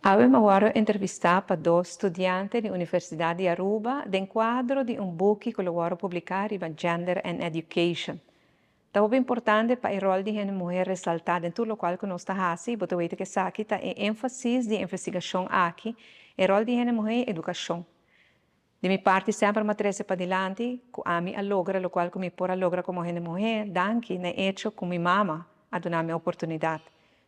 Awe mi a wòrdu entrevistá pa dos studiante di Universidat di Aruba den kuadro di un buki ku lo wòrdu publiká riba Gender and Education. Ta hopi importante pa e ròl di hende muhé resaltá den tur lokual ku nos ta hasi. Bo ta weta ku esaki ta e énfasis di e investigashon aki, e ròl di hende muhé i edukashon. Di mi parti semper mi a trese padilanti ku ami a logra lokual ku mi por a logra komo hende muhé danki na e echo ku mi mama a duna mi oportunidat.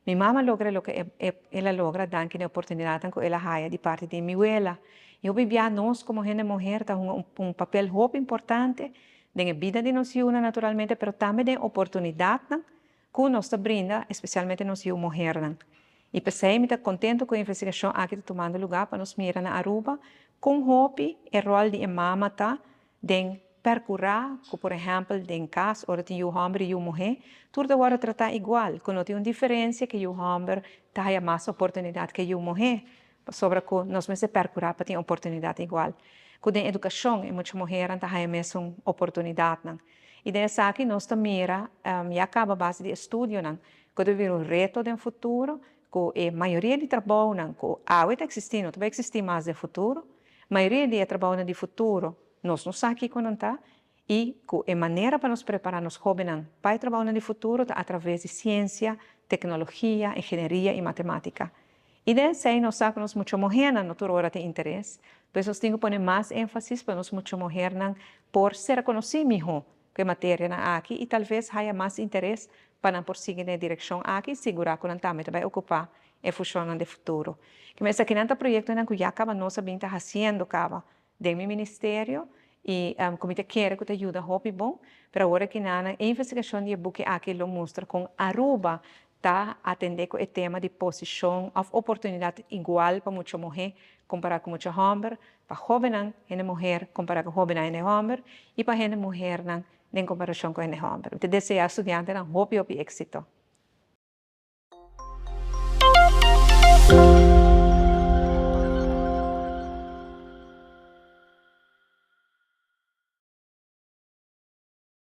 Mi mama a logra loke el a logra danki na e oportunidatnan ku el a haya di parti di mi wela. I hopi bia nos komo hende muher ta hunga un papel hopi importante den e bida di nos yunan naturalmente pero tambe den e oportunidatnan ku nos ta brinda espesialmente nos yu muhernan. I p'esei mi ta kontentu ku e investigashon aki ta tumando lugá pa nos mira na Aruba kon hopi e ròl di e mama ta den perkurá ku por ehèmpel den kas ora tin yu hòmber i yu muhé tur ta wòrdu tratá igual, ku no tin un diferensia ku yu hòmber ta haya mas oportunidat ku yu muhé, pasobra ku nos mester perkurá pa tin oportunidat igual. Ku den edukashon e mucha muhernan ta haya mesun oportunidatnan. I den esaki nos ta mira ya kaba base di estudionan ku ta bira un reto den futuro, ku e mayoria di trabounan ku awe ta eksistí no ta bai eksistí mas den futuro. Mayoria di e trabounan di futuro nos no sa kiko nan ta i ku e manera pa nos prepará nos hóbennan pa e trabounan di futuro ta atraves di siensia, teknologia, ingenieria i matemátika. I den esei nos sa ku nos mucha muhernan no tur ora tin interes, pues nos tin ku pone mas énfasis pa nos mucha muhernan por ser konosí mihó ku e materianan aki i talves haya mas interes pa nan por sigui den e direkshon aki i sigurá ku nan tambe ta bai okupá e fushonnan den futuro. Kimen esakinan ta proyektonan ku ya kaba nos a bin ta hasiendo kaba den mi ministerio i ku mi ta kere ku ta yuda hopi bon, pero awor aki nan e investigashon di e buki aki lo mustra kon Aruba ta atendé ku e tema di posishon òf oportunidat igual pa mucha muhé kompará ku mucha hòmber, pa hóbennan hende muher kompará ku hóbennan hende hòmber i pa hende muhernan den komparashon ku hende hòmber. Mi ta deseá studiantenan hopi hopi éksito.